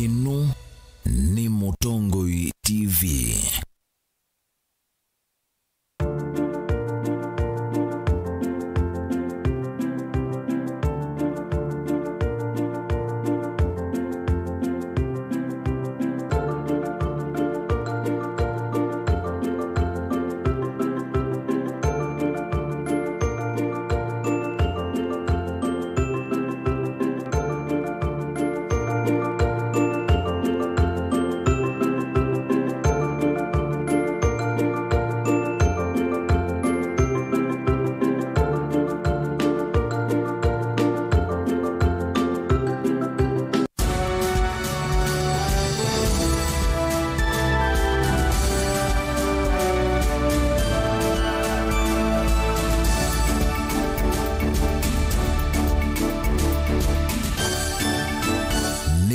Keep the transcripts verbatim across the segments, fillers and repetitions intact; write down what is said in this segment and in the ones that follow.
Ĩno nĩ Mũtongoi T V.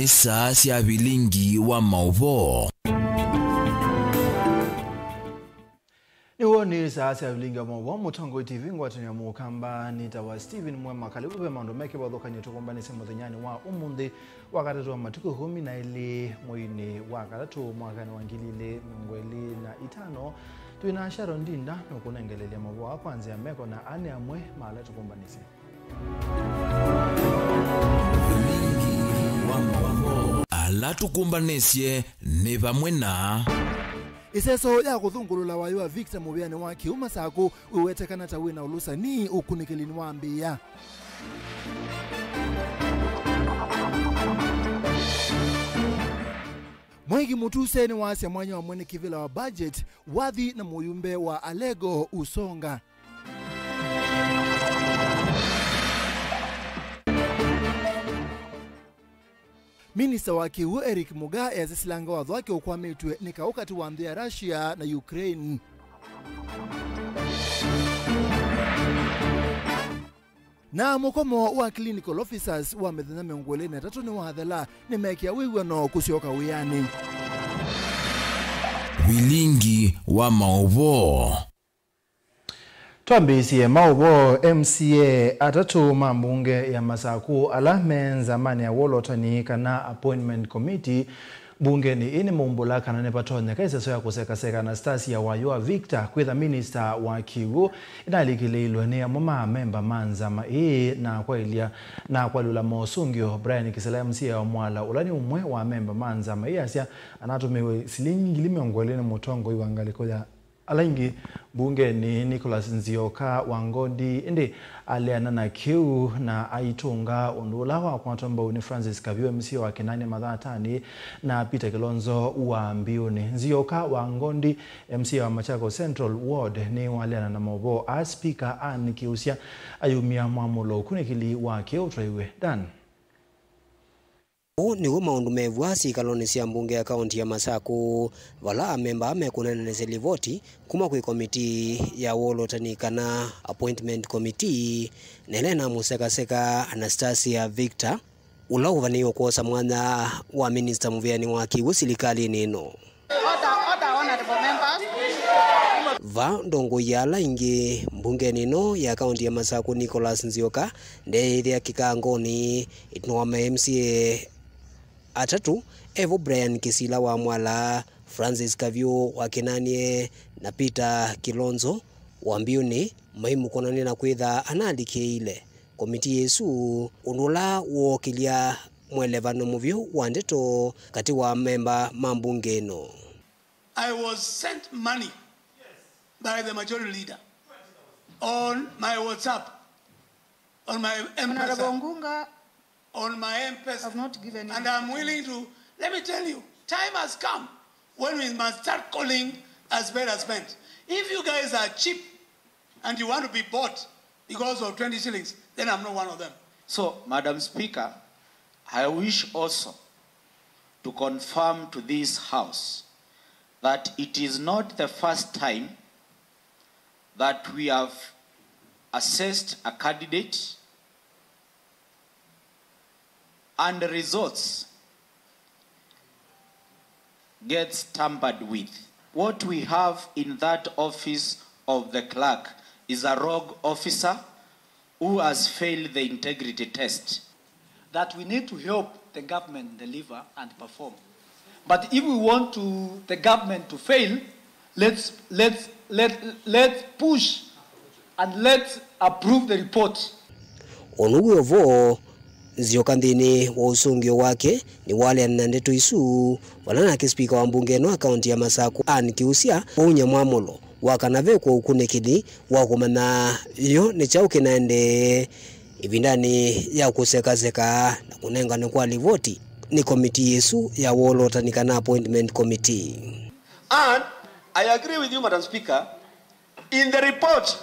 Nĩ saa sya vilingi wa maũvoo. Nĩw'o nĩ saa sya vilingi wa maũvoo, Mũtongoi T V, ngwatanĩo ya Mũkamba, nĩtawa Stephen Mwema. Kalivu ve maũndũ me kĩvathũkany'o tũkũmbanĩsye mũthenyanĩ wa ũmũnthĩ, wa katatũ wa matukũ ĩkũmi na elĩ mweinĩ wa katatũ mwakanĩ wa ngili ilĩ mĩongo ĩlĩ na itano. Twĩ na Sharon Ndinda nũkũnengelelya maũvoo aa kwa nzĩa meko na anĩ amwe ma ala tũkũmbanĩsye. Ala tũkũmbanĩsye nĩ vamwe na. Ĩseso ya kũthũngũlũla wayũ wa Victor mũvĩanĩ wa Kĩu Masakũ wĩwetekana ta wĩna ũlũsani ũkunĩkĩlinĩ wa mbĩĩa. Mwangi Mutuse nĩwaasya mwanya wa mwene kĩvĩla wa budget, wathi na mũyumbe wa Alego Usonga. Minista wa kĩw'ũ Eric Mugaa easya silanga watho wake ũkwamĩtw'e nĩ kaũ katĩ wa nthĩ ya Russia na Ukraine. Na mũkomo wa clinical officers wa mĩthenya mĩongo ĩlĩ na ĩtatũ nĩwathela, nĩmeekĩa wĩw'ano kũsyoka wĩanĩ. Vilingi wa maũvoo. Twambĩĩsye maũvoo, M C A atatũ ma mbunge ya Masakũ ala me nzamanĩ ya wolotani kana appointment committee mbungenĩ ĩĩ nĩmaumbũla kana nĩvatonyeka ĩseso ya kũsekaseka Anastasia Wayũa Victor kwĩtha minista wa kĩw'ũ ĩnalikĩlĩilwe nĩ amwe ma amemba ma nzama ĩĩ na kwaĩlya na kwalĩũla mosũngĩo. Brian Kĩsela, M C A wa Mwala, ũla nĩ ũmwe wa amemba ma nzama ĩĩ, asya anatũmĩwe silingi ngili mĩongo ĩlĩ nĩ mũtongoi wa ngalĩko ya ala aingĩ mbungenĩ Nicholas Nzioka wa Ngondi, ĩndĩ aleana na kĩu na aitũnga ũndũ ũla wakwatwa mbau nĩ Francis Kavyũ, M C A wa Kinani Mathatani, na Peter Kilonzo wa Mbiũnĩ. Nzioka wa Ngondi, M C A wa Machakos Central Ward, nĩwaleana na maũvoo aa Spika Ann Kiusya ayumya mwamũlo ũkunĩkĩli wa kĩu. Twaiwe Dan. Ũũ nĩw'o maũndũ mevw'a syĩkalonĩ sya mbunge ya kaũnti ya Masakũ, vala amemba mekũneenanĩsya livoti kuma kwĩ komitii ya wolotani kana appointment committee, na ĩla ĩnamũsekaseka Anastasia Victor, ũla ũvanĩĩwe kwosa mwanya wa minista mũvĩanĩ wa kĩw'ũ silikalĩnĩ ĩno. Order, order, honorable members. Va ndongoi ya ala aingĩ mbungenĩ ĩno ya kaũnti ya Masakũ, Nicholas Nzioka, ndeethĩa kĩkangonĩ ĩtina wa ma M C A atatũ, evo Brian Kĩsila wa Mwala, Francis Kavyũ wa Kinanie, na Peter Kilonzo wa Mbiũnĩ maimũkonany'a na kwĩtha analikĩĩile komitii ĩsu, ũndũ ũla wookĩlya mwelevano mũvyũ wa ndeto katĩ wa amemba ma mbunge ĩno. I was sent money by the majority leader on my WhatsApp, on my M-Pesa, Honorable Ngunga, on my M-Pesa. I've not given you. And I'm willing to, let me tell you, time has come when we must start calling a spade a spade. If you guys are cheap and you want to be bought because of twenty shillings, then I'm not one of them. So, Madam Speaker, I wish also to confirm to this House that it is not the first time that we have assessed a candidate and the results gets tampered with. What we have in that office of the clerk is a rogue officer who has failed the integrity test. That we need to help the government deliver and perform. But if we want to, the government to fail, let's, let's, let, let's push and let's approve the report. Ũndũ wĩ o vo, Nzioka nthĩnĩ wa ũsũngĩo wake nĩwaleana na ndeto isu, vala nake spika wa mbunge ĩno wa kaunti ya Masaku, Ann Kiusya, waumya mwamũlo wa kana ve kwa ũkunĩkĩli wa kũmanya yo nĩ kyaũ kĩnaendee ĩvindanĩ ya kũsekaseka na kũnenganwa kwa livoti nĩ komitii ĩsu ya wolotani kana appointment committee. And I agree with you, Madam Speaker. In the report,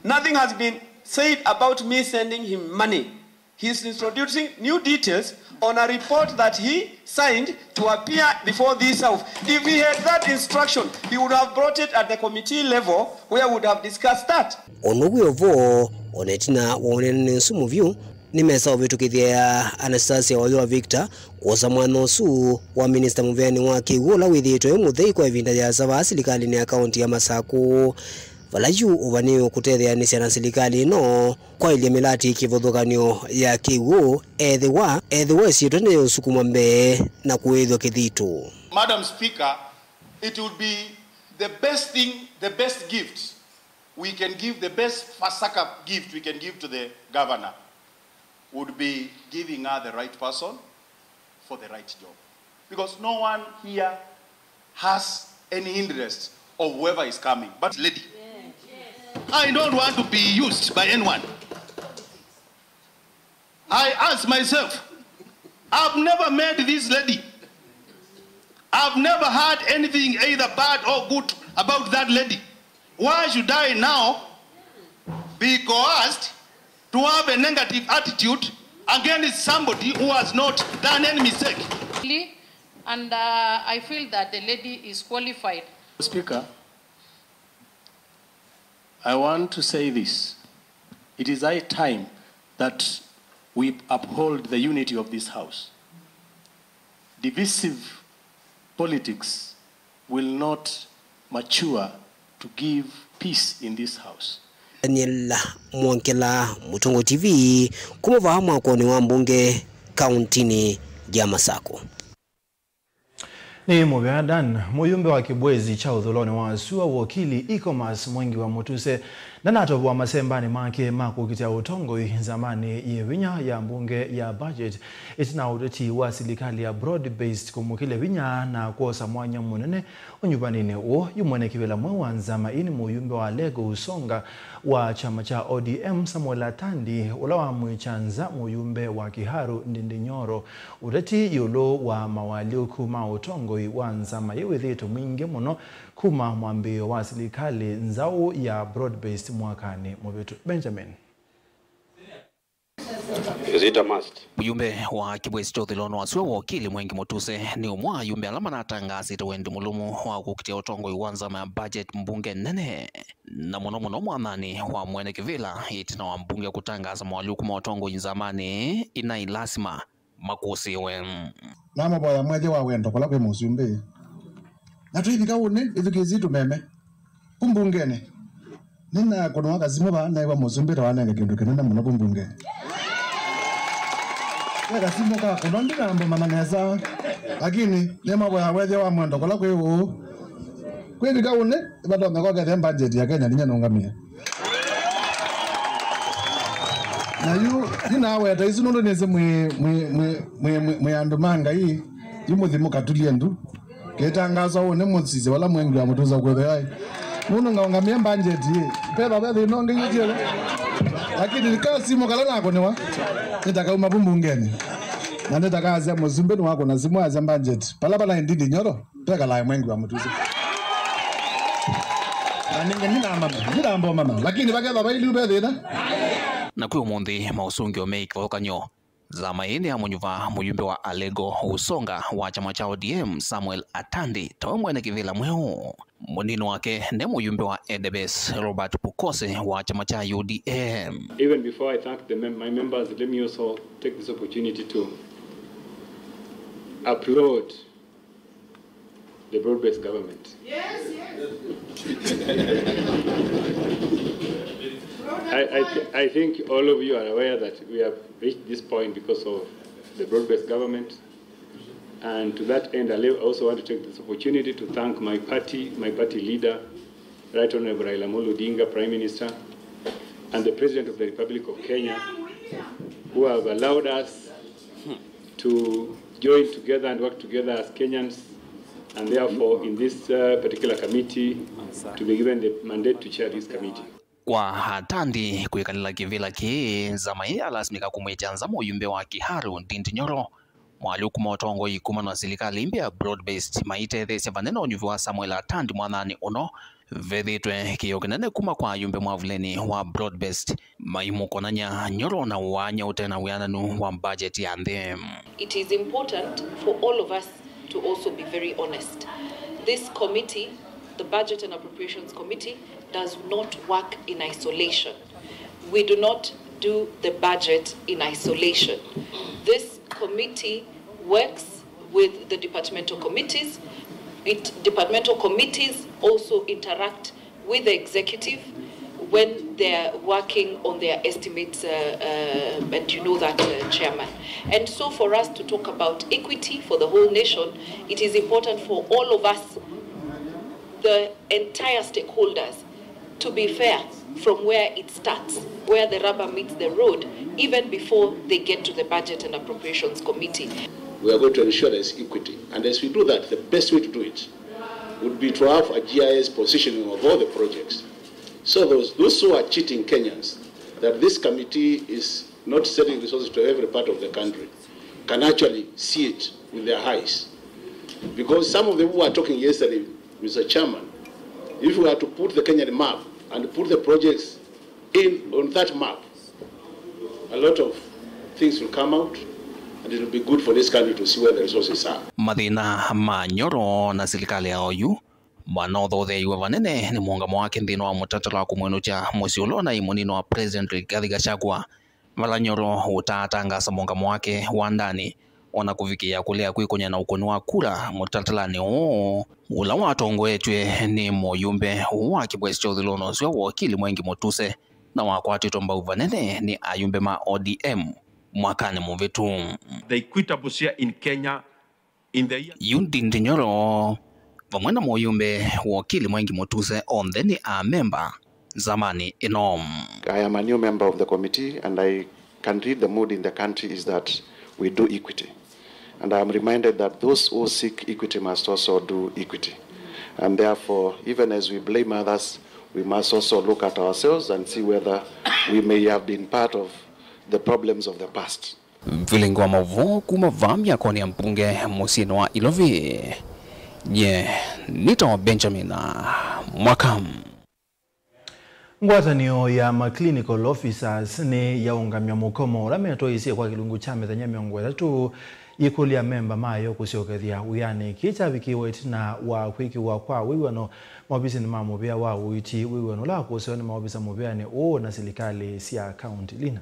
nothing has been said about me sending him money. He's introducing new details on a report that he signed to appear before this house. If he had that instruction, he would have brought it at the committee level where we would have discussed that. Ũndũ wĩ o vo, o na ĩtina wa ũneeni ũsu mũvyũ, nĩmesa ũvĩtũkĩthya Anastasia Oyuwa Victor kwosa mwanya ũsu wa minista mũveanĩ wa kĩw'ũ ũla wĩthĩĩtwe wĩ mũthei kwa ĩvinda yĩasa vaa silikalĩnĩ ya kaunti ya Masaku, vala yu ũvanĩĩwe kũtetheanĩsya na silikalĩ ĩno kwaĩlya mĩlatĩ kĩvathũkany'o ya kĩw'ũ ethĩwa, ethĩwa ĩsyĩtwa nĩyũsukumwa mbee na kũĩthw'a kĩthito. Madam Speaker, it would be the best thing, the best gift we can give, the best Pasaka gift we can give to the governor would be giving her the right person for the right job. Because no one here has any interest of whoever is coming. But lady, I don't want to be used by anyone. I ask myself, I've never met this lady. I've never heard anything either bad or good about that lady. Why should I now be coerced to have a negative attitude against somebody who has not done any mistake? And, uh, I feel that the lady is qualified. Speaker, I want to say this. It is high time that we uphold the unity of this House. Divisive politics will not mature to give peace in this House. Daniel Mwongela, Mũtũngũ T V, kuma vaa mwakonĩ wa mbunge kauntinĩ ya Masakũ. Nĩ mũvea Dan, mũyumbe wa kĩbwezi kya ũthũlonĩ wa sua wokili e-commerce Mwengi wa Mũtuse ndanatovoa masembanĩ make ma kũkitĩa ũtongoi nzamanĩ yĩ vinya ya mbunge ya budget, ĩtina wa ũteti wa silikalĩ ya broad-based kũmũkĩlya vinya na kwosa mwanya mũnene ũnyuvanĩnĩ ũũ. Yu mwene kĩvĩla mweũ wa nzama ĩĩ nĩ mũyumbe wa Alego Usonga wa kyama kya O D M, Samuel Atandi, ũla wamwĩkya nza mũyumbe wa Kiharu Ndindi Nyoro. Ũteti ĩũlũ wa mawalyũku ma ũtongoi wa nzama yĩ wĩthĩĩtwe mwingĩ mũno kuma mwambĩĩo wa silikalĩ nzaũ ya broad-based mwakanĩ mũvĩtu. Benjamin. Is it a must? Mũyumbe wa kĩvwesi kya ũthũlonĩ wa sua wokili Mwengi Mũtuse nĩ ũmwe wa ayumbe ala manatangaasĩte wendi mũlũmu wa kũkitĩa ũtongoi wa nzama ya budget mbunge nene, na mũno mũno mwathanĩ wa mwene kĩvĩla ĩtina wa mbunge kũtangaasa mawalyũku ma ũtongoi nzamanĩ ĩnaĩ lasima makũsĩĩwe. Namũvoya mwethĩwa wendo kũla kwĩ mũsumbĩ. Na twĩvika ũnĩ, ĩthukĩĩsye tũmeme. Ku mbungenĩ, nĩnakũnwa kasimũ vaa, neew'a mũsumbĩ ta wanenge kĩndũ kĩnene mũno ku mbungenĩ. Ve kasimũ kakũnwa, ndinambomana nesa. Lakini, nĩmavoya wethĩa wa mwendo kũla kwĩ ũũ. Kwĩvika ũnĩ, ĩvatonya kokethĩa mbanjeti ya Kenya ninya nũngamĩe. Na yu, ndinaweta isu nũndũ nĩsĩ mwĩ, mwĩ, mwĩ, mwĩ, mwĩ, mwĩ andũ ma Ngai, yu mũthi mũkatulie ndu. Kĩtangaso ũũ nĩ mũsisya ũla Mwengi wa Mũtuse ũkwĩthĩwa. Nũndũ ngaũngamie mbanjeti ĩ, petha ve thĩna ũngĩ yũtiele. Lakini ka simũ kala nakũnĩwa, nĩtakauma vu mbungenĩ. Na nĩtakasya mũsumbĩ nĩwakũna simũ asya mbanjeti. Pala pala Ndindi Nyoro. Twekalae Mwengi wa Mũtuse. Na nĩngĩ ndinamama, ndinambomana, lakini vakethwa vailiu ve thĩna. Na kwĩ ũmũnthĩ, maũsũngĩo me kĩvathũkany'o. Nzama ĩĩ nĩyamũnyuva mũyumbe wa Alego Usonga wa kyama kya O D M, Samuel Atandi, tawe mwene kĩvĩla mweũ. Mũnini wake nĩ mũyumbe wa Edebes, Robert Pukose wa kyama kya U D M. Even before I thank the mem-, my members, let me also take this opportunity to applaud the broad-based government. Yes, yes. I, I, th-, I think all of you are aware that we have reached this point because of the broad-based government. And to that end, I also want to take this opportunity to thank my party, my party leader, Right Honorable Raila Amolo Odinga, Prime Minister, and the President of the Republic of Kenya, who have allowed us to join together and work together as Kenyans, and therefore in this uh, particular committee, to be given the mandate to chair this committee. Kwa Atandi kwĩkalĩla kĩvĩla kĩĩ, nzama ĩĩ yalasimĩka kũmwĩkya nza mũyumbe wa Kiharu, Ndindi Nyoro, mwalyũku ma ũtongoi kuma na silikalĩ mbĩa broad-based maitetheesya vanene ũnyuvi wa Samuel Atandi mwathanĩ ũno. Vethĩĩtwe kĩĩo kĩnene kuma kwa ayumbe mwavuleni wa broad-based maimũkonany'a Nyoro na ũaany'a ũte na wĩananu wa budget ya nthĩ. It is important for all of us to also be very honest. This committee, the Budget and Appropriations Committee, does not work in isolation. We do not do the budget in isolation. This committee works with the departmental committees. It, departmental committees also interact with the executive when they're working on their estimates, uh, uh, and you know that, uh, Chairman. And so for us to talk about equity for the whole nation, it is important for all of us, the entire stakeholders, to be fair from where it starts, where the rubber meets the road, even before they get to the Budget and Appropriations Committee. We are going to ensure there is equity. And as we do that, the best way to do it would be to have a G I S positioning of all the projects. So those, those who are cheating Kenyans, that this committee is not sending resources to every part of the country, can actually see it with their eyes. Because some of them who were talking yesterday, Mister Chairman, if we are to put the Kenyan map and put the projects in on that map, a lot of things will come out, and it will be good for this country to see where the resources are. Mathĩna ma Nyoro na silikalĩ ya oyu manothootheiwe vanene nĩ mũũngamo wake nthĩnĩ wa mũtalatala wa kũmwĩnũkya mũsyĩ ũla ũnaĩ mũnini wa President Rigathi Gachagua, vala Nyoro ũtaatangaasa mũũngamo wake wa ndanĩ, o na kũvikĩĩa kũlea kwĩkũny'a na ũkũni wa kura mũtatalanĩ ũũ, ũla watongoetw'e nĩ mũyumbe wa kĩvwesi kya ũthũĩlonĩ ũsu wa Wakili Mwengi Mutuse, na wakwatĩtwe mbau vanene nĩ ayumbe ma O D M mwakanĩ mũvĩtu. The equitable share in Kenya in the year. Yu Ndindi Nyoro vamwe na mũyumbe Wakili Mwengi Mutuse onthe nĩ amemba nzamanĩ ĩno. I am a new member of the committee and I can read the mood in the country is that we do equity. And I am reminded that those who seek equity must also do equity. And therefore, even as we blame others, we must also look at ourselves and see whether we may have been part of the problems of the past. Vilingi wa maũvoo kuma vaa myakonĩ ya mbunge mũsyĩnĩ wa Ilovi. Nye nĩtawa Benjamin Mwaka. Ngwatanĩo ya ma clinical officers nĩ yaũngamya mũkomo ũla metwaisye kwa kĩlungu kya mĩthenya mĩongo ĩtatũ yĩkũlya amemba mayo kũsyokethya wĩanĩ. Kĩĩ kyavikĩwe ĩtina wa kwĩkĩwa kwa wĩw'ano maovisinĩ ma mũvĩa wa ũiiti, wĩw'ano ũla wakũsĩwa nĩ maovisa mũvĩanĩ ũũ na silikalĩ sya kaunti. Lina.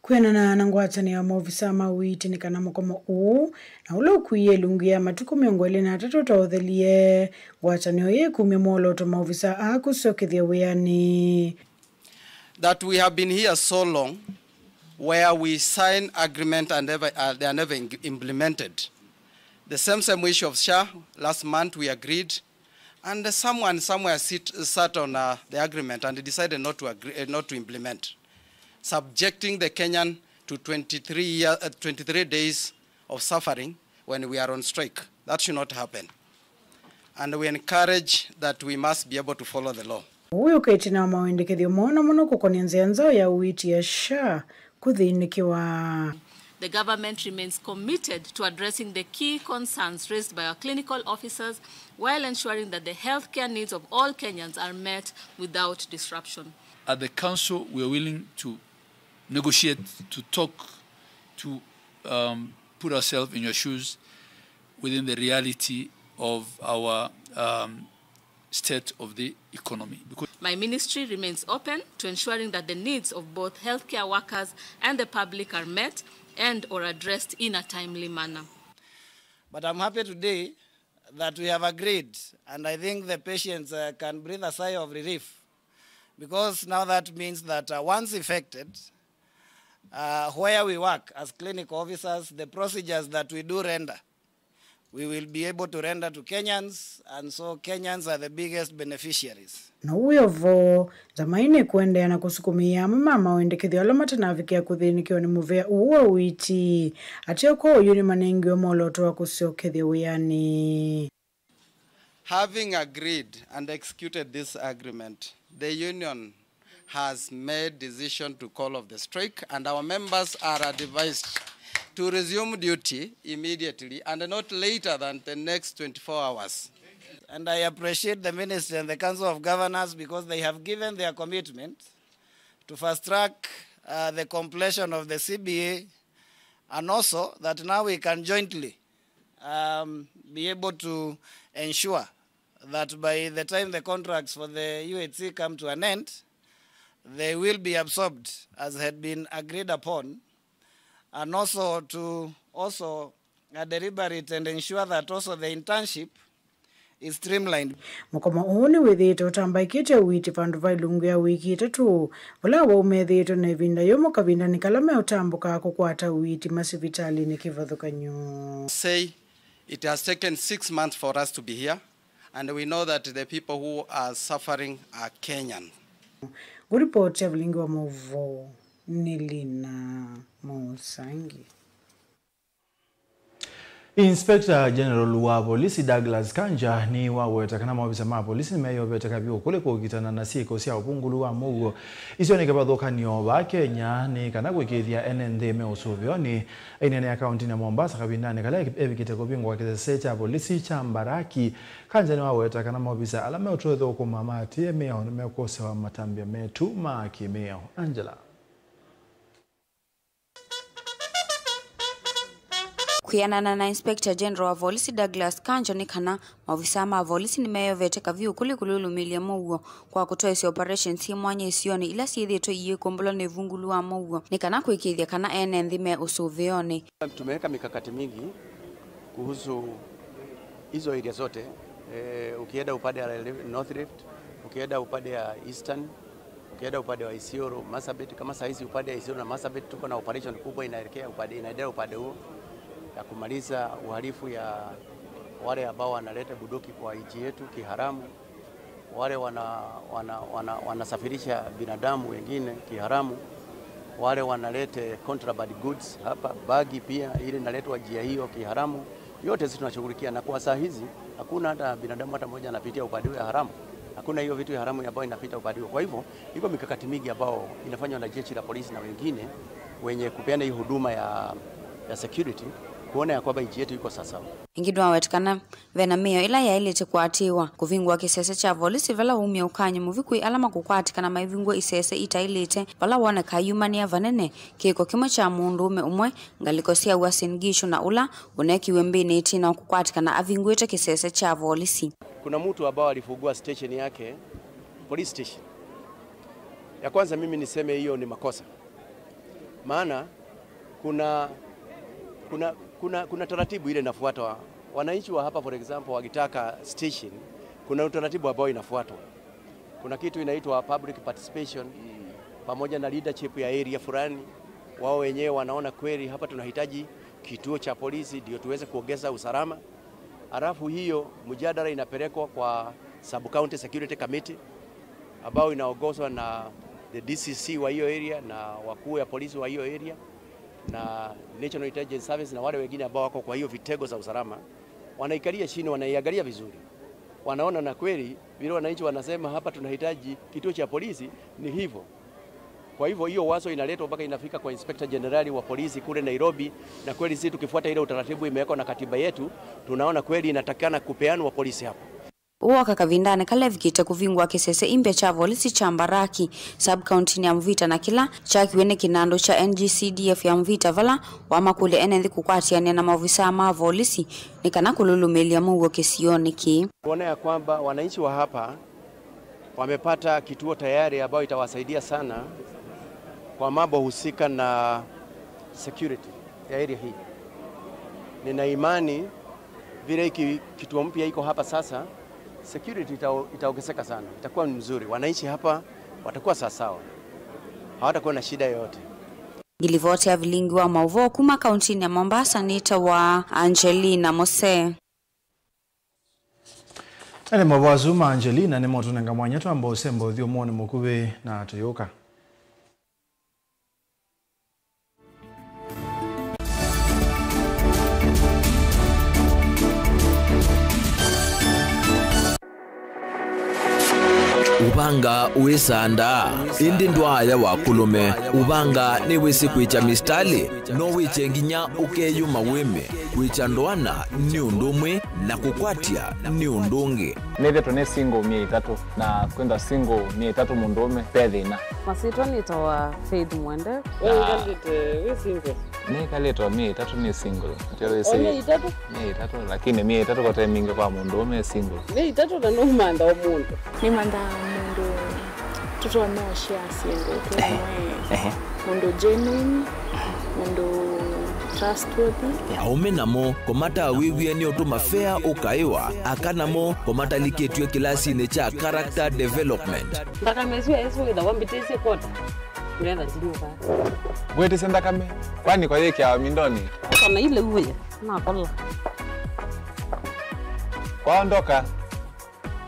Kwĩanana na ngwatanĩo ya maovisa ma ũiiti nĩ kana mũkomo ũũ, na ũla ũkuie ĩlungu ya matukũ mĩongo ĩlĩ na atatũ ũtaũthelie, ngwatanĩo ĩĩ ĩkumya mwolooto maovisa aa kũsyokethya wĩanĩ. That we have been here so long where we sign agreement and never, uh, they are never in- implemented. The same, same issue of SHA, last month we agreed, and someone somewhere sit, sat on, uh, the agreement and decided not to agree, uh, not to implement, subjecting the Kenyan to twenty-three year, uh, twenty-three days of suffering when we are on strike. That should not happen. And we encourage that we must be able to follow the law. Ũu wĩũkĩte na mawendekethyo moo na mũno kũkonĩa nzĩa nzaũ ya ũiiti ya SHA kũthĩnĩkĩwa. The government remains committed to addressing the key concerns raised by our clinical officers while ensuring that the healthcare needs of all Kenyans are met without disruption. At the council, we are willing to negotiate, to talk, to, um, put ourselves in your shoes within the reality of our, um, state of the economy. Because my ministry remains open to ensuring that the needs of both healthcare workers and the public are met and or addressed in a timely manner. But I'm happy today that we have agreed, and I think the patients, uh, can breathe a sigh of relief, because now that means that, uh, once infected, Uh, where we work as clinical officers, the procedures that we do render, we will be able to render to Kenyans, and so Kenyans are the biggest beneficiaries. Na ũu wĩ o vo, Nzamai nĩkũendeea na kũsukumĩĩa amwe ma mawendekethyo ala matanavikĩa kũthĩnĩkĩwa nĩ mũvea ũũ wa ũiiti. Ateo kwa oyu nĩmanengiwe mwolooto wa kũsyokethya wĩanĩ. Having agreed and executed this agreement, the union has made decision to call off the strike, and our members are advised to resume duty immediately and not later than the next twenty-four hours. And I appreciate the Ministry and the Council of Governors because they have given their commitment to fast track uh, the completion of the C B A, and also that now we can jointly um, be able to ensure that by the time the contracts for the U H C come to an end, they will be absorbed as had been agreed upon, and also to also uh, deliberate and ensure that also the internship is streamlined. Mũkomo ũũ nĩwĩthĩĩtwe ũtambaĩkĩte ũiiti vandũ va ilungu ya wiki itatũ, vala wau methĩĩtwe na ĩvinda yũmũ kavindanĩ kala meũtambũka kũkwata ũiiti masivitalĩnĩ kĩvathũkany'o. Say it has taken six months for us to be here, and we know that the people who are suffering are Kenyan. Ngũripoti ya vilingi wa maũvoo nĩ Lina Mũsangi. Inspector General wa volisi Douglas Kanja nĩwaweta kana maovisa ma volisi nĩmeyovete kavyũ kũlĩ kũkitana na syĩko sya ũvungũlu wa mũuo isionĩ kĩvathũkany'o vaa Kenya, nĩ kana kũĩkĩĩthya ene nthĩ me ũsũvĩonĩ. Aineenea kaũntĩnĩ ya Mombasa kavindanĩ kala evikĩte kũvingũa kĩsese kya volisi kya Mbaraki, Kanja nĩwaweta kana maovisa ala meũtũthũkũma maatĩĩe mĩao nĩmekwosewa matambya metũ ma kĩmĩao. Angela. Kwĩanana na Inspector General wa volisi Douglas Kanjo, nĩ kana maovisaa ma volisi nĩmeyovete kavyũ kũlĩ kũlũlũmĩĩlya mũuo kwa kũtwaĩsya operations syĩ mwanya isionĩ ila syĩthĩĩtwe iyĩkombolwa nĩ ũvungũlu wa mũuo, nĩ kana kũĩkĩĩthya kana ene nthĩ me ũsũvĩonĩ. Tumeweka mikakati mingi kuhusu hizo area zote. Eh, ukienda upande ya North Rift, ukienda upande ya Eastern, ukienda upande wa Isiolo, Marsabit, kama saa hizi upande ya Isiolo na Marsabit tuko na operation kubwa inaelekea upande, inaendelea upande huo ya kumaliza uhalifu ya wale ambao wanaleta bunduki kwa nchi yetu kiharamu, wale wana, wana, wana, wanasafirisha binadamu wengine kiharamu, wale wanalete contraband goods hapa, bagi pia ile inaletwa njia hiyo kiharamu. Yote sisi tunashughulikia, na kwa saa hizi hakuna hata binadamu hata mmoja anapitia upande huo ya haramu. Hakuna hiyo vitu ya haramu ambayo inapita upande huo. Kwa hivyo iko mikakati mingi ambayo inafanywa na jeshi la polisi na wengine wenye kupeana hii huduma ya, ya security, kuona ya kwamba nchi yetu iko sawasawa. Ĩngĩ nĩwaweta kana ve na mĩao ĩla yaĩlĩte kũatĩĩwa. Kũvingũa kĩsese kya volisi vala waumya ũkany'o mũvyũ kwĩ ala makũkwatĩkana maivingũa isese itaĩlĩte, vala wonekaa yumanĩa vanene kĩko kĩmwe kya mũndũũme ũmwe ngalĩko sya Uasin Gishu na ũla ũnekiwe mbĩnĩ ĩtina wa kũkwatĩkana avingũĩte kĩsese kya volisi. Kuna mtu ambao alifungua station yake, police station. Ya kwanza mimi niseme hiyo ni makosa. Maana kuna, kuna, kuna, kuna taratibu ile inafuatwa. Wananchi wa hapa, for example, wakitaka station, kuna utaratibu ambao inafuatwa. Kuna kitu inaitwa public participation, pamoja na leadership ya area fulani. Wao wenyewe wanaona kweli hapa tunahitaji kituo cha polisi ndio tuweze kuongeza usalama. Halafu hiyo mjadala inapelekwa kwa sub county security committee ambao inaongozwa na the D C C wa hiyo area na wakuu ya polisi wa hiyo area na National Intelligence Service na wale wengine ambao wako kwa hiyo vitengo za usalama. Wanaikalia chini, wanaiangalia vizuri, wanaona na kweli vile wananchi wanasema hapa tunahitaji kituo cha polisi ni hivyo. Kwa hivyo hiyo wazo inaletwa mpaka inafika kwa Inspector General wa polisi kule Nairobi, na kweli sisi tukifuata ile utaratibu imewekwa na katiba yetu, tunaona kweli inatakikana kupeanwa polisi hapo. Ũu woka kavindanĩ kala evikĩte kũvingũa kĩsese imbya kya volisi kya Mbaraki, sub-county-nĩ ya Mvita, na kĩla kyakiwe nĩ kĩnandũ kya N G C D F ya Mvita, vala wamakũlya ene nthĩ kũkwatĩanĩa na maovisaa ma volisi nĩ kana kũlũlũmĩĩlya mũuo kĩsionĩ kĩĩ. Kuona ya kwamba wananchi wa hapa wamepata kituo tayari ambayo itawasaidia sana kwa mambo husika na security ya area hii. Nina imani vile hiki kituo mpya iko hapa sasa, security itao-, itaongezeka sana, itakuwa mzuri. Wananchi hapa watakuwa sawasawa, hawatakuwa na shida yoyote. Ngilivoti ya vilingi wa maũvoo kuma kauntinĩ ya Mombasa nĩtawa Angelina Mose. Ene maũvoo asu ma Angelina nĩmotũnenga mwanya twamba ũsemba ũthyũmũonĩ mũkuvĩ na tũyũka. Ũvanga wĩsandaa, ĩndĩ ndwaaya wa kũlũme. Ũvanga nĩwĩsĩ kwĩkya mĩsitalĩ, no wĩkye nginya ũkeyũma wĩme. Kwĩkya ndoana nĩ ũndũ ũmwe, na kũkwatya nĩ ũndũ ũngĩ. Nĩthĩtwe nĩ single myei ĩtatũ, na kwĩthwa single myei ĩtatũ mũndũũme, ve thĩna. Masyĩtwa nĩtawa Faith Mwende. We wĩkalĩte wĩ single? Nĩkalĩte o myei ĩtatũ nĩ single. Ndio wĩsĩ. O myei ĩtatũ? Myei ĩtatũ, lakini myei ĩtatũ kote mingĩ kwa mũndũũme e single. Myei ĩtatũ na nũmantha o mũndũ. Nĩmanthaa mũndũ tũtonya ũshare syĩndũ twĩ vamwe. Ehe. Mũndũ genuine, mũndũ trustworthy. Aũme namo kũmatawĩw'e nĩ ũtũma fea ũkaĩwa, aka namo kũmatalikĩtw'e kĩlasinĩ kya character development. Nthakame ĩsu ĩsu wĩthawa mbĩtĩsye kwota. Ngetha ndinyuka. Ngwĩtĩsye nthakame, kwani kwa yĩkĩawa mindonĩ? Kana ile uwe, nakola. Kwaondoka.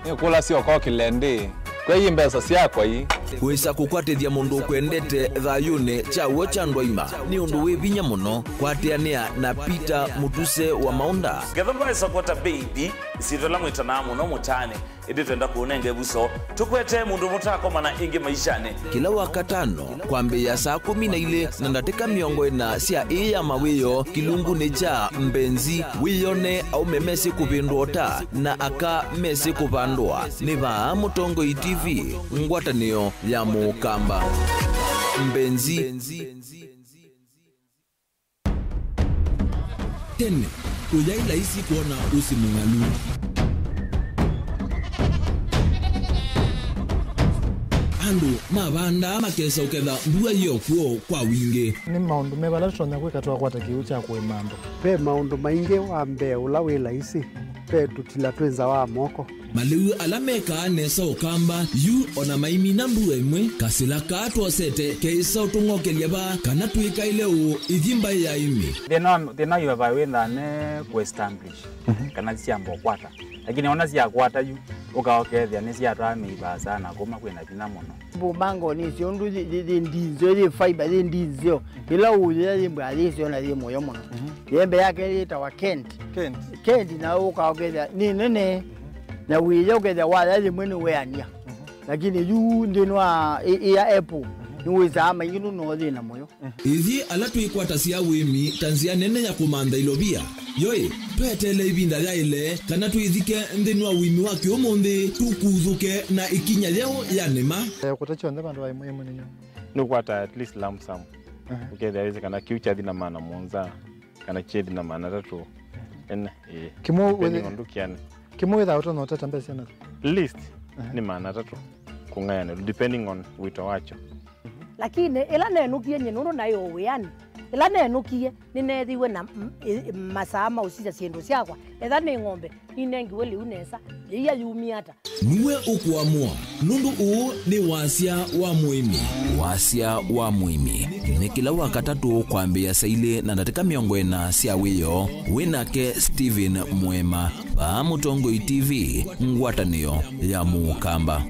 Nĩkũlasya ũkokĩle ndĩ. Kwei mbesa syakwa ii. Kwĩsa kũkwatĩthya mũndũ ũkwendete thayũnĩ kya w'o kya ndwaima nĩ ũndũ wĩ vinya mũno. Kwatĩanĩa na Peter Mũtuse wa Maũnda. Ngetha mbaĩsa kwota baby, ĩsyĩtwa ĩla mwĩtanaa mũno mũtaanĩ, ĩndĩ twenda kũũnenga ĩvuso, tũkwete mũndũ mũtaakomana ĩngĩ maishanĩ. Kĩla Wakatano, kwambĩĩa saa kũmi na ilĩ na ndatĩka mĩongo ĩna sya ĩĩ ya mawĩoo, kĩlungunĩ kya Mbenzi, wĩyone aũme mesĩ kũvĩndũa ũta na aka mesĩ kũvandũa. Nĩ vaa Mũtongoi T V, ngwatanĩo ya Mũkamba. Mbenzi. Tene, ũyaĩ laisi kwona ũsĩ mũng'alu. Andũ mavandaa makesa ũketha mbua yĩ o kw'o kwa wingĩ. Nĩ maũndũ meva ala tũtonya kwĩka twakwata kĩw'ũ kya kũĩma andũ? Ve maũndũ maingĩ. Wa mbee ũla wĩ laisi, ve tũtila twĩ nza wa moko. Malĩu ala mekaa nesa Ũkamba, yu ona maimina mbua ĩmwe, kasĩla kaa twosete keĩsa ũtũng'okelya vaa kana twĩkaĩle ũũ ithi mbaĩ ya ĩmĩ. Thĩna wa, thĩna wa highway wĩthaa ne kũ establish, mhm, kana syamba ũkwata. Lakini ona syakwata yu, ũkaokethĩa nĩsyatwaa mĩivaa sana kuma kwĩna vinya mũno. Mbũmbango nĩ syo ũndũ yĩ, yĩ, yĩ ndinzeo, yĩ fiber, yĩ ndinzeo. Ĩla ũyĩa yĩ mbwa yĩ syo na yĩ mũyo mũno. Mhm. Yembe yake yĩtawa Kent. Kent. Kent na ũkaokethĩa nĩ nene. Na wĩya ũkethĩa waya yĩmwe nĩ weania. Mhm. Lakini yu nthĩnĩ wa ĩ-, ĩya apple, mhm, nĩwĩsaa maingĩ nũno thĩna mũyo. Mhm. Ithyĩ ala twĩkwatasya ũĩmi ta nzĩa nene ya kũmantha ilovia, yoĩ, tweteele ĩvinda yaĩle kana twĩthike nthĩnĩ wa ũĩmi wa kĩũmũnthĩ, tũkuthũke na ĩkinya yeũ ya nĩma. Eh, kũta kyonthe vandũ va ĩmwe ĩmwe nĩnyo. Nĩũkwata at least lump sum. Mhm. Ũkethĩa wĩsĩ kana kĩu kyathi na maana mũonza. Kana kyethi na maana atatũ. Ene, ĩĩ. Kĩmwe depending wĩthĩ-, on ndukiani. Kĩmwe wĩthaa ũtonya ũtata mbesa na? Least, aha, nĩ maana atatũ kũng'ayanĩlwa, depending on wĩto wakyo. Lakini ĩla nenũkie nyie nũndũ naĩ o wĩanĩ, ĩla nenũkie nĩneethĩiwe na m-, ĩ-, masaa ma ũsisya syĩndũ syakwa, etha nĩ ng'ombe, ninengiwe lĩu nesa, yĩia yumie ata? Nue ũkũamũa, nũndũ ũũ nĩ wasya wa mũĩmi. Wasya wa mũĩmi nĩ kĩla Wakatatũ kwambĩĩa saa ilĩ na ndatĩka mĩongo ĩna sya wĩoo, wĩ nake Stephen Mwema, vaa Mũtongoi T V, ngwatanĩo ya Mũkamba.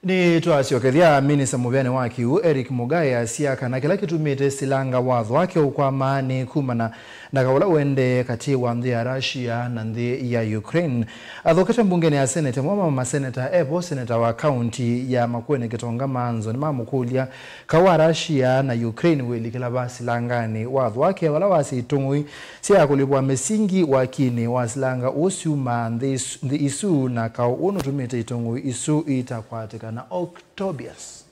Nĩtwasyokethya, minista mũvĩanĩ wa kĩw'ũ Eric Mugai asya kana kĩla kĩtumĩte silanga watho wake ũkwama nĩ kumana na kaũ ũla ũendee katĩ wa nthĩ ya Russia na nthĩ ya Ukraine. Athokete mbungenĩ ya Senate, amwe ma maseneta e vo, seneta wa kaunti ya Makueni Kĩtonga Maanzo nĩmamũkũlya kaũ wa Russia na Ukraine wĩlikĩla va silanganĩ watho wake vala wasya itũng'ũi sya kũlĩvwa mĩsingi wakinĩ wa silanga ũũ syumaa nthĩ isu, nthĩ isu, na kaũ ũũ nũtumĩte itũngũũ isu itakwatĩkana. Octobius.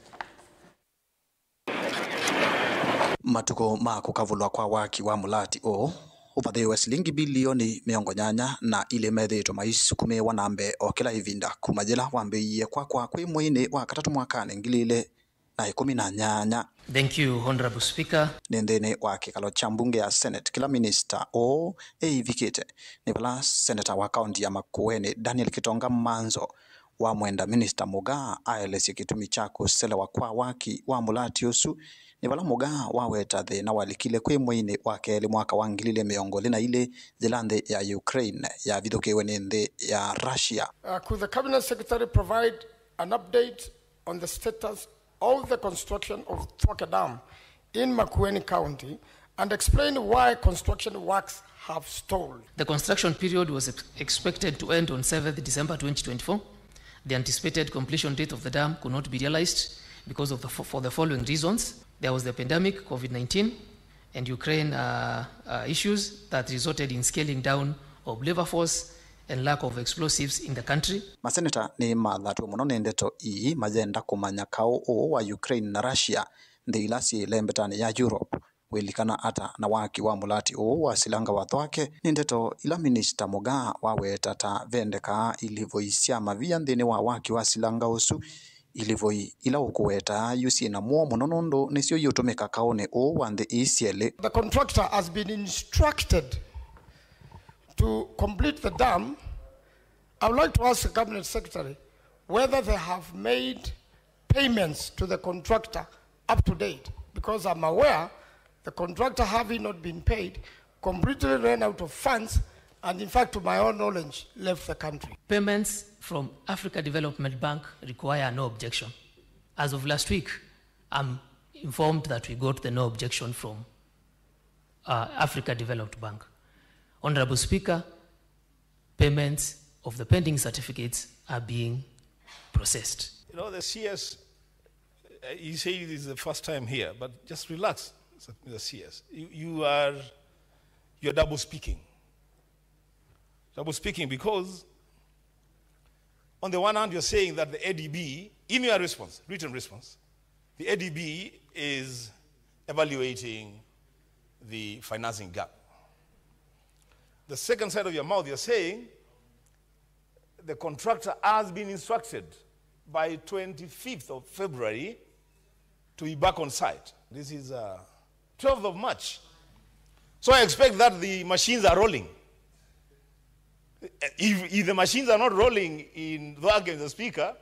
Matukũ ma kũkavũlwa kwa waki wa mũlati ũũ ũvathĩĩwe silingi bilioni mĩongo nyanya na ilĩ methĩĩtwe maisukumĩĩwa na mbee o kĩla ĩvinda kuma yĩla wambĩĩie kwakwa kwĩ mweinĩ wa katatũ mwakanĩ ngili ilĩ na ĩkũmi na nyanya. Thank you, Honorable Speaker. Nĩ nthĩnĩ wa kĩkalo kya mbunge ya Senate kĩla minista ũũ ĩivikĩte, nĩ vala seneta wa kaunti ya Makueni Daniel Kitonga Manzo wamwenda minista Mugaa aelesye kĩtumi kya kũselewa kwa waki wa mũlati ũsu. Nĩ vala Mugaa waweta thĩna walikile kwĩ mweinĩ wa kelĩ mwaka wa ngili ilĩ mĩongo ĩlĩ na ilĩ, yĩla nthĩ ya Ukraine yavithũkĩiwe nĩ nthĩ ya Russia. Uh, could the cabinet secretary provide an update on the status of the construction of Thwake Dam in Makueni County and explain why construction works have stalled? The construction period was ex- expected to end on seventh December twenty twenty-four. The anticipated completion date of the dam could not be realized because of the fo- for the following reasons. There was the pandemic, COVID nineteen, and Ukraine uh, uh, issues that resulted in scaling down of labor force and lack of explosives in the country. Maseneta nĩmathatwe mũno nĩ ndeto ii, mayenda kũmanya kaũ ũũ wa Ukraine na Russia, nthĩ ila syĩ lembetanĩ ya Europe, wĩlikana ata na waki wa mũlati ũũ wa silanga wa Thwake. Nĩ ndeto ila minista Mugaa waweta ta vendekaa ilivoi sya mavia nthĩnĩ wa waki wa silanga ũsu. Ilivoi ila ũkũweta yu syĩ na mũo mũno nũndũ nĩsyo iũtũmĩka kaũnĩ ũũ wa nthĩ ii syelĩ. The contractor has been instructed to complete the dam. I would like to ask the cabinet secretary whether they have made payments to the contractor up to date, because I'm aware the contractor, having not been paid, completely ran out of funds and, in fact, to my own knowledge, left the country. Payments from Africa Development Bank require no objection. As of last week, I'm informed that we got the no objection from uh, Africa Development Bank. Honorable Speaker, payments of the pending certificates are being processed. You know, the C S, uh, you say this is the first time here, but just relax, Mister C S. You, you are, you're double speaking. Double speaking because on the one hand, you're saying that the A D B, in your response, written response, the A D B is evaluating the financing gap. The second side of your mouth, you're saying the contractor has been instructed by twenty-fifth of February to be back on site. This is uh, twelfth of March. So I expect that the machines are rolling. If, if the machines are not rolling in Thwake, Mister Speaker,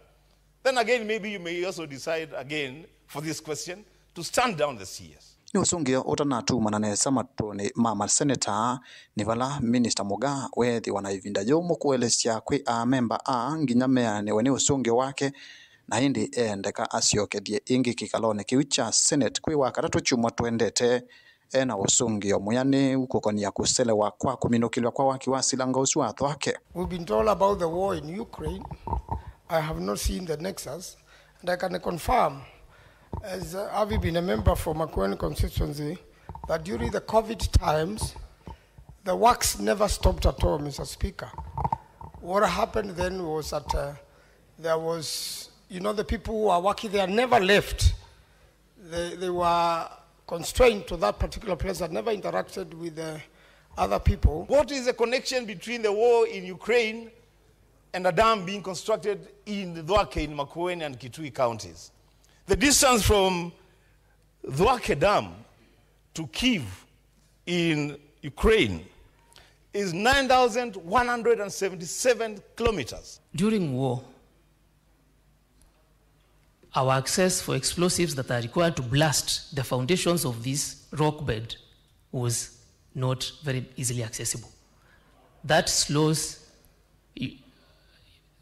then again, maybe you may also decide again for this question to stand down the C S. Nĩ ũsũngĩo ũtanatumana nesa matũnĩ ma maseneta, nĩ vala Minista Mugaa weethĩwa na ĩvinda yũmũ kũelesya kwĩ amemba aa nginya meanĩwe nĩ ũsũngĩo wake, na ĩndĩ eendeka asyokethye ĩngĩ kĩkalonĩ kĩu kya Senate kwĩ Wakatatũ kyumwa twendete. Ena ũsũngĩo mwĩanĩu kũkonia kũselewa kwa kũminũkĩlw'a kwa waki wa silanga ũsu wa Thwake. We've been told about the war in Ukraine. I have not seen the nexus, and I can confirm, as uh, having been a member for Makueni constituency, that during the COVID times, the works never stopped at all, Mister Speaker. What happened then was that uh, there was, you know, the people who are working there never left. They, they were constrained to that particular place and never interacted with the other people. What is the connection between the war in Ukraine and a dam being constructed in Thwake in Makueni and Kitui counties? The distance from Thwake Dam to Kyiv in Ukraine is nine thousand one hundred seventy-seven kilometers. During war, our access for explosives that are required to blast the foundations of this rock bed was not very easily accessible. That slows,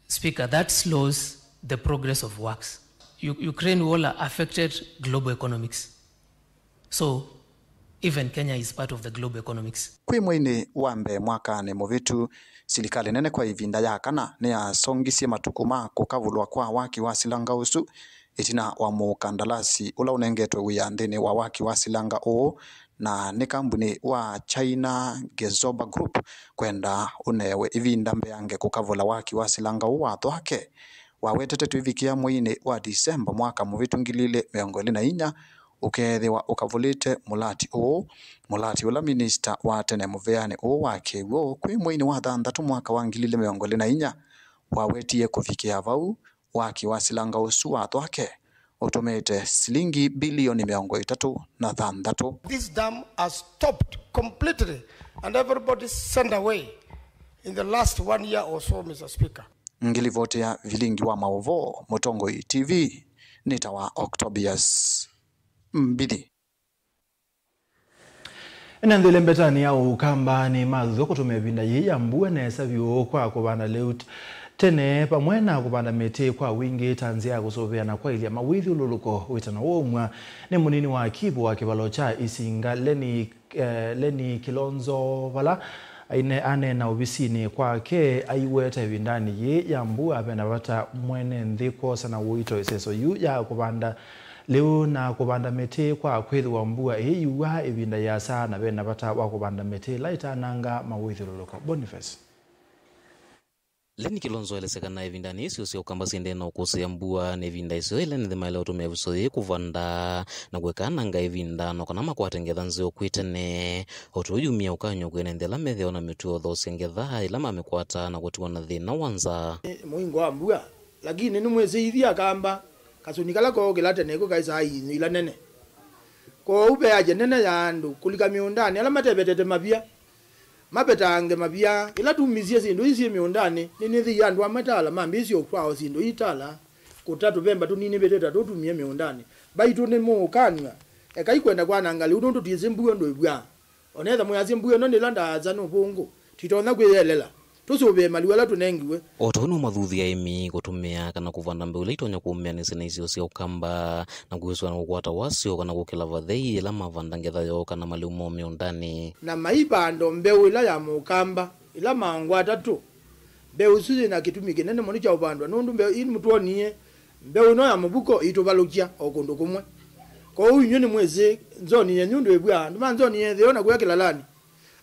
Speaker, that slows the progress of works. U- Ukraine war affected global economics. So, even Kenya is part of the global economics. Kwĩ mweinĩ wa mbee mwakanĩ mũvĩtu, silikalĩ nene kwa ĩvinda ya kana nĩyasongisye matukũ ma kũkavũlwa kwa waki wa silanga ũsu ĩtina wa mũkandalasi ũla ũnengetwe wĩa nthĩnĩ wa waki wa silanga ũũ, na nĩ kambunĩ wa China Gezoba Group kwenda ũnewe ĩvinda mbeange kũkavũla waki wa silanga ũũ wa Thwake. Wawetete twĩvikĩa mweinĩ wa Disemba mwaka mũvĩtu ngili ilĩ mĩongo ĩlĩ na inya, ũkeethĩwa ũkavũlĩte mũlati ũũ, mũlati ũla minista wa tene mũvĩanĩ ũũ wa kĩw'ũ kwĩ mweinĩ wa thanthatũ mwaka wa ngili ilĩ mĩongo ĩlĩ na inya wawetie kũvikĩa vau, waki wa silanga ũsu wa Thwake ũtũmĩte silingi bilioni mĩongo ĩtatũ na thanthatũ. This dam has stopped completely and everybody sent away in the last one year or so, Mister Speaker. Ngilivoti ya vilingi wa maũvoo, Mũtongoi T V, nĩtawa Octobius Mbithi. Ene nthĩ ĩle mbetanĩ ya Ũkamba nĩmathuthw'a kũtũmĩa ĩvinda yĩĩ ya mbua nesa vyũ kwa kũvanda lĩu t-, tene, vamwe na kũvanda mĩtĩ kwa wingĩ ta nzĩa ya kũsũvĩa na kwaĩlya mawĩthyũlũlũko. Wĩtano waumw'a nĩ mũnini wa kivu wa kĩvalo kya Isinga, Lenny, eh, Lenny Kilonzo, vala aine-, aneena ovisinĩ kwake, aiweta ĩvindanĩ yĩĩ ya mbua vena vata mwene nthĩ kwosa na ũito ĩseso yu ya kũvanda lĩu na kũvanda mĩtĩ kwa kwĩthĩwa mbua ĩyĩyuaa ĩvinda yĩasa, na ve na vata wa kũvanda mĩtĩ ĩla ĩtananga mawĩthyũlũlũko. Boniface. Lenny Kilonzo aelesya kana ĩvindanĩ ĩsio sya Ũkamba syendee na ũkũsĩĩa mbua, nĩ ĩvinda ĩseo ĩla nthĩ maĩle ũtũmĩa ĩvuso yĩĩ kũvanda na kũekananga ĩvinda no kana makwate ngetha nzeo kwĩ tene. O ta ũu yumya ũkany'o kwĩ ene nthĩ ala methĩawa na mĩtuo ũthoosya ngetha ĩla mamĩkwata na kũtiwa na thĩna wa nzaa. Mũingo wa mbua, lakini nĩmwĩsĩ ithyĩ Akamba, kasũni kala kookĩla tene ĩkw'o kaĩsaa iinyũ ila nene. Kwoou ve haja nene ya andũ kũlika mĩũndanĩ ala matevetete mavia, mavetange mavia. Ĩla tumisye syĩndũ ii syĩ mĩũndanĩ, nĩnĩthĩie andũ amwe tala mambĩĩsye ũkwaa o syĩndũ ii tala, kũta tũvemba tũnini vĩtĩta tũtumie mĩũndanĩ. Mbaitũ nĩmũũkanw'a, ekai kwenda kwananga lĩu nũndũ twĩsĩ mbua ũndũ ĩvw'aa. O na ethĩwa mwĩasya mbua ĩno nĩ ĩla ndaasa nũvũngũ, tũitonya kwĩyelela. Tũsũvĩe malĩu ala tũnengiwe. O ta ũu nĩw'o mathuthya aĩmi kũtũmĩa kana kũvanda mbeũ ila itonya kũũmĩanĩsya na isio sya Ũkamba na kwĩsũa na kũkwata wasyo kana kũkĩla vathei yĩla mavanda ngetha yoo kana malĩu moo mĩũndanĩ. Na maivanda o mbeũ ĩla ya Mũkamba, ĩla maongo atatũ. Mbeũ ĩsu yĩ na kĩtumi kĩnene mũno kya ũvandwa, nũndũ mbeũ ii nĩmũtwonie, mbeũ ĩno ya mũvuko ĩitũvalũkya o kũndũ kũmwe. Kwoou inyw'ĩ nĩmwĩsĩ nzoni yenyu ndwĩvw'a, andũ ma nzoni ya ĩtheo na kũya kĩlalanĩ,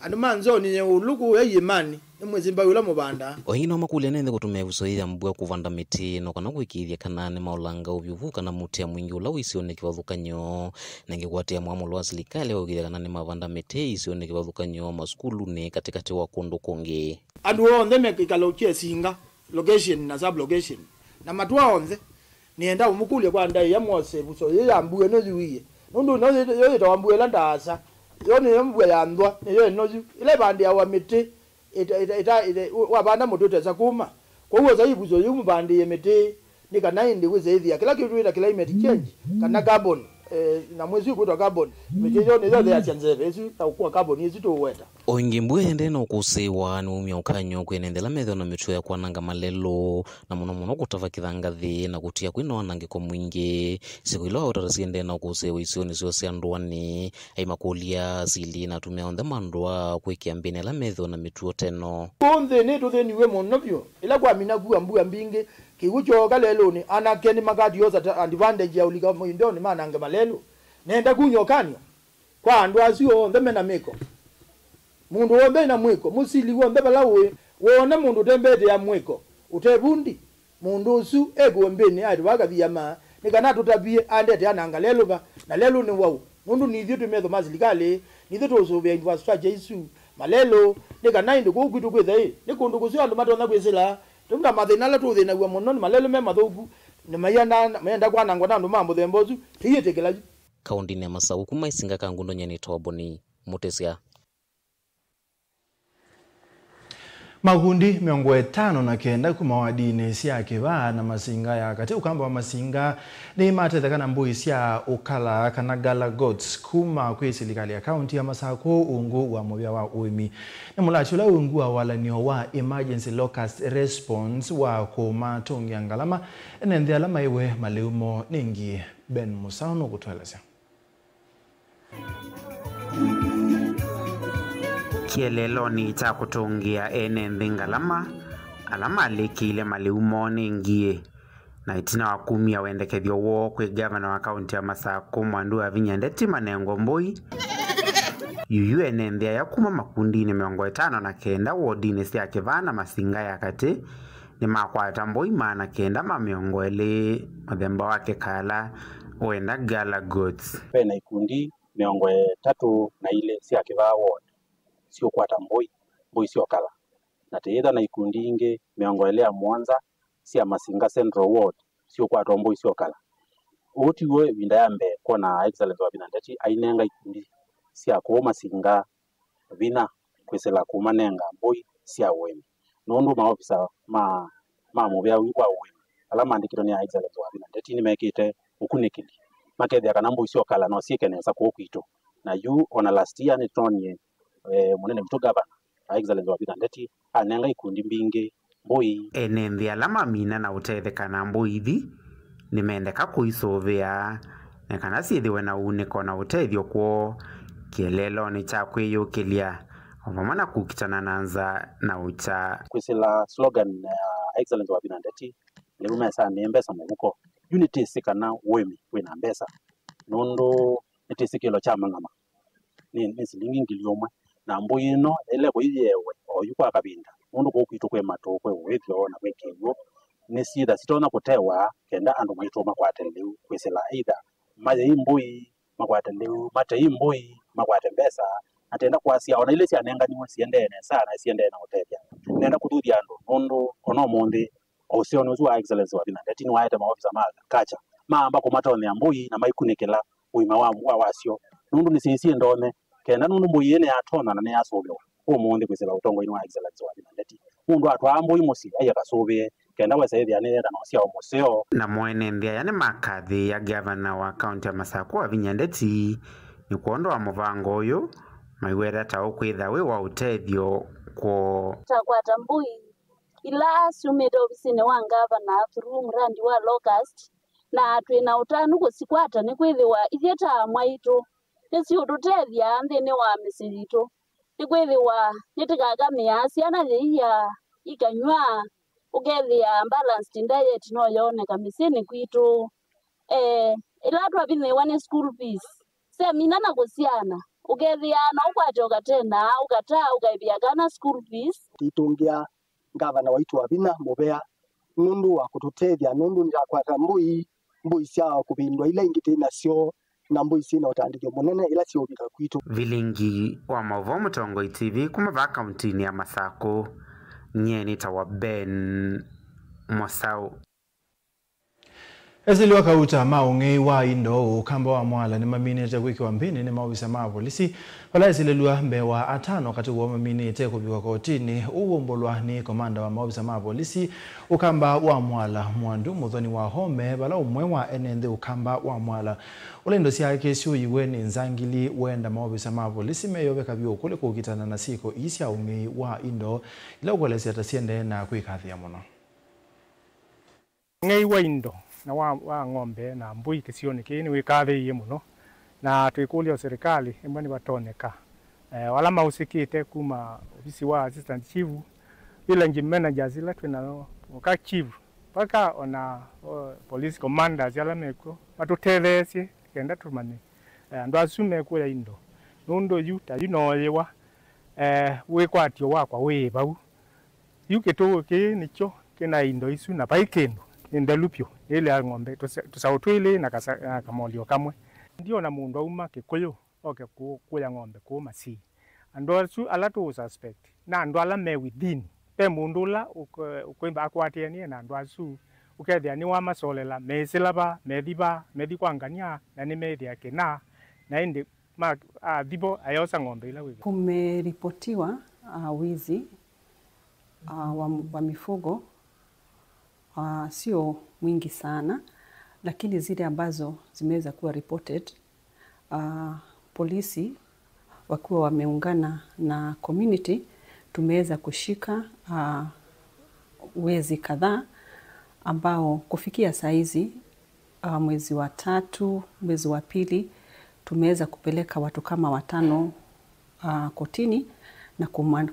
andũ ma nzoni ya ĩũlũ kũya iĩmanĩ, nĩmwĩsĩ mbaũ ĩla mũvandaa. O ĩngĩ no makũlya nĩ nthĩ kũtũmĩa ĩvuso yĩĩ ya mbua kũvanda mĩtĩ no kana kũĩkĩĩthya kana nĩmaolanga ũvyũvu kana mũtĩa mwingĩ ũla wĩ isionĩ kĩvathũkany'o. Na ĩngĩ kũatĩĩa mwamũlo wa silikalĩ wa kũĩkĩĩthya kana nĩmavanda mĩtĩ isionĩ kĩvathũkany'o, masukulunĩ, katĩkatĩ wa kũndũ kũngĩ. Andũ onthe me kĩkalo kya Isinga, location na sub-location, na matũa onthe, nĩenda ũmũkũlya kwa ndaĩa mwose ĩvuso yĩĩ ya mbua ĩno yuie, nũndũ ĩno yĩ-, yo yĩtawa mbua ĩla ndaasa, yo nĩyo mbua ya nthwa, nĩyo ĩno yu, ĩla ĩvandĩawa mĩtĩ, ĩta-, ĩta-, ĩta-, ĩta-, wavanda mũtĩ ũtesa kũma. Kwoou osai ĩvuso yĩu mũvandĩĩe mĩtĩ, nĩ kana ĩndĩ wĩse ĩthĩa kĩla kĩtwĩta climate change, kana carbon, eh, nyamũ ĩsu ĩkwĩtwa carbon. Mĩtĩ yo nĩyo ĩtheasya nzeve ĩsu na ũkua carbon ĩsu tũũweta. O ĩngĩ, mbua ĩendee na ũkũsĩĩwa nĩwaumya ũkany'o kwĩ ene nthĩ ala methĩwa na mĩtuo ya kwananga malelũ, na mũno mũno kũtavakĩtha ngathĩ na kũtia kwĩ na wanangĩko mwingĩ. Isikũ ila wa ũtata siendee na ũkũsĩĩwa isionĩ syoo sya ndũanĩ, aimakũlya asili na atumĩa onthe ma ndũa kwĩkĩa mbĩnĩ ala methĩwa na mĩtuo teno. Ũũ nthĩnĩ tũthĩniw'e mũno vyũ. Ĩla kwamina kua mbua mbingĩ, kĩw'ũ kyooka lelũnĩ, anake nĩmakatiosa ta advantage ya ũlika mũindeonĩ manange malelũ. Nenda kuny'a ũkany'o kwa andũ asu onthe me na mĩko. Mũndũ w'onthe wĩ na mwĩko, mũsili w'onthe vala ũĩ, woona mũndũ ũte mbete ya mwĩko, ũte vundi, mũndũ ũsu ekĩwe mbĩnĩ aĩtĩwe akathiama, nĩ kana atũtavye andete ananga lelũ va, na lelũ nĩ waũ? Nũndũ nithyĩ twĩ metho ma silikalĩ, nithyĩ tũũsũvĩa infrastructure isu, malelũ, nĩ kana ĩndĩ kũu kwitũ kwĩthe-ĩ, nĩ kũndũ kũseo andũ matonya kwĩsĩla. Tũu na mathĩna ala tũũthĩnaw'a mũno nĩ malelũ me mathũku, nĩ mayenda, mayenda kwanangwa na andũ ma mũthemba ũsu, tũiĩtĩkĩla yu. Kaũndĩnĩ ya Masaku, kuma Isinga Kangundo, nyie nĩtawa Boni Mũtĩsya. Makundi mĩongo ĩtano na kenda kuma wadinĩ sya Kĩvaa na Masinga ya Katĩ, Ũkamba wa Masinga, nĩmatetheka na mbũi sya ũkala kana gala goats kuma kwĩ silikalĩ ya kaunti ya Masakũ ungu wa mũvĩa wa ũĩmi. Nĩ mũlatyo ũla ungu wa walany'o wa Emergency Locust Response wa kũmatũngĩa ngalama ene nthĩ ala maiwe malĩu moo. Nĩngĩ Ben Mũsao nũkũtũelesya. Kĩeleelonĩ kya kũtũngĩa ene nthĩ ngalama ala malĩkĩile malĩu moo nĩ ngie, na ĩtina wa kumya wendekethyo woo kwĩ ngavana wa kaunti ya Masakũ Mwandu Wavinya Ndeti manengwe mbũi, yuyu ene nthĩ aya kuma makundinĩ mĩongo ĩtano na kenda wodinĩ sya Kĩvaa na Masinga ya Katĩ nĩmakwata mbũi maana kenda ma mĩongo ĩlĩ mũthemba wa kĩkala, wenda gala goats. Ve na ikundi mĩongo ĩtatũ na ilĩ sya Kĩvaa Ward siũkwata mbũi, mbũi sya ũkala, na tĩyĩtha na ikundi ingĩ mĩongo ĩlĩ na mũonza sya Masinga Central Ward siũkwatwa mbũi sya ũkala. Ũũ tiw'o ĩvinda ya mbee kwona Excellency Wavinya Ndeti ainenga ikundi sya kũũ Masinga vinya kwĩsĩla kũmanenga mbũi sya ũĩmi, nũndũ maovisa ma, ma mũvĩa wa ũĩmi ala maandĩkĩtwe nĩ Excellency Wavinya Ndeti nĩmekĩte ũkunĩkĩli makethĩa kana mbũi sya ũkala no syĩke nesa kũũ kwitũ. Na yu ona last year nĩtwonie, eh, mũnene witũ gavana, Excellency Wavinya Ndeti anenga ikundi mbingĩ mbũi. Ene nthĩ ala mamina na ũtetheka na mbũi ithi nĩmendeka kũisũvĩa nĩ kana syĩthĩwe na uunĩko na ũtethyo kwoo kĩeleelonĩ kya kwĩyũkĩlya, o vamwe na kũkitana na nzaa na ũkya. Kwĩsĩla slogan ya Excellency Wavinya Ndeti, lĩu mesaa nĩ mbesa mũvuko. Yu nĩtĩsĩ kana ũĩmi wĩna mbesa, nũndũ nĩtĩsĩ kĩlo kya mang'ama nĩ, nĩ silingi ngili ũmwe, na mbũi ĩno yaĩle kũiyeewe oyu kwa kavinda, nũndũ kũu kwitũ kwĩ matũ, kwĩ ũĩthyo na kwĩ kĩw'ũ, nĩsyĩtha sitonya kũtewa kenda andũ maitũ makwate lĩu kwĩsĩla either mayei mbũi, makwate lĩu, matei mbũi, makwate mbesa, na tenda kwasya ona ila syanenganiwe siendee nesa na siendee na ũtethya. Nenda kũthuthya andũ nũndũ ona ũmũnthĩ o ũseonĩ ũsu wa Excellency Wavinya Ndeti nĩwaete maovisa ma agriculture maamba kũmatonyea mbũi na maikunĩkĩla ũima wa, wa, wasyo, nũndũ nĩsyĩsie ndonye kenda nũndũ mbũi ĩĩ nĩyatonya na nĩyasũvĩwa ũmũnthĩ kwĩsĩla ũtongoinĩ wa Excellency Wavinya Ndeti. Mũndũ atwaa mbũi mũsyĩ aie kasũvĩe kenda wesa ĩthĩa nĩyenda na ũsyao mũseo. Namo ene nthĩ aya nĩmakathĩĩa ngavana wa kaunti ya Masakũ Wavinya Ndeti nĩ kwondũ wa mũvango ũyũ maiweta ta ũkwĩtha wĩ wa ũtethyo kwoo. Twakwata mbũi ila syumĩte ovisinĩ wa ngavana through mradi wa locust, na twĩ na ũtanu kũsikwata nĩkwĩthĩwa ithyĩ ta amwaitũ nĩsiũtũtethya nthĩnĩ wa mĩsyĩ yitũ, nĩkwĩthĩwa nĩtĩkakamĩaa syana yĩia ikanyw'a, ũkethĩa balanced diet no yooneka mĩsyĩnĩ kwitũ. Eh, ĩla twavinyĩĩwa nĩ school fees, semina na kũsyana, ũkethĩa no ũkwate ũkatena, ũkataa, ũkaĩvĩa kana school fees. Tũitũngĩa ngavana waitũ Wavinya mũvea nũndũ wa kũtũtethya, nũndũ nĩtakwata mbũi, mbũi sya kũvĩndwa ila ingĩ twĩ nasyo, na mbũi syĩ na ũtandĩthyo mũnene ila syĩũvika kwitũ. Vilingi wa maũvoo Mũtongoi T V kuma vaa kauntinĩ ya Masakũ, nyie nĩtawa Ben Mwasaũ. Esili wa kauta ma ũng'ei wa indo ũkamba wa Mwala nĩmaminĩte kwĩkĩwa mbĩnĩ nĩ maovisa ma volisi vala esilĩlw'a mbee wa atano katĩ woo maminĩte kũvikwa kotinĩ. Ũu waumbũlwa nĩ komanda wa maovisa ma volisi ũkamba wa Mwala, Mwandu Mũthoni wa Home, vala ũmwe wa ene nthĩ ũkamba wa Mwala ũla indo syake syũiwe nĩ nzangili wenda maovisa ma volisi meyoveka vyũ kũlĩ kũkitana na syĩko ii sya ũng'ei wa indo ila ũkũelesya ta siendee na kwĩkathĩa mũno. Ũng'ei wa indo na wa, wa ng'ombe na mbũi kĩsionĩ kĩĩ nĩwĩkathĩĩie mũno, na twĩkũlya o serikali ĩmwe nĩvatonyeka, eh, ala mausĩkĩte kuma ovisi wa assistant chief, village managers ila twĩ nao, mũka chief, mpaka ona, o, police commanders ala mekw'o matũtetheesye kenda tũmanye, eh, andũ asu mekũya indo, nũndũ yu ta yu nooyĩwa, eh, wĩkwatyo wakwa wĩ vau. Yu kĩtũũ kĩĩ nĩkyo kĩna indo isu, na vai kĩndũ nĩ nthelu vyũ, nĩlea ng'ombe tũsa-, tũsaũ twĩlĩ na kasa-, na kamolyo kamwe. Ndiona mũndũ auma Kĩkũyũ oke kũ-, kũya ng'ombe kũũ Masii. Andũ asu ala tũ suspect na andũ ala me within. Ve mũndũ ũla ũk-, ũkwĩmba akwatĩanĩe na andũ asu, ũkethĩa nĩwamasolela, mesĩla va, methi va, methi kwa ngania, na nĩmethĩa kĩna, na ĩndĩ ma-, athi vo ayosa ng'ombe ila wĩ. Kumeripotiwa, ah, wizi, ah, wa, wa mifugo, ah, sio mwingi sana, lakini zile ambazo zimeweza kuwa reported, ah, polisi wakiwa wameungana na community, tumeweza kushika, ah, wezi kadhaa ambao kufikia saa hizi, ah, mwezi wa tatu, mwezi wa pili, tumeweza kupeleka watu kama watano, ah, kotini na kuma-,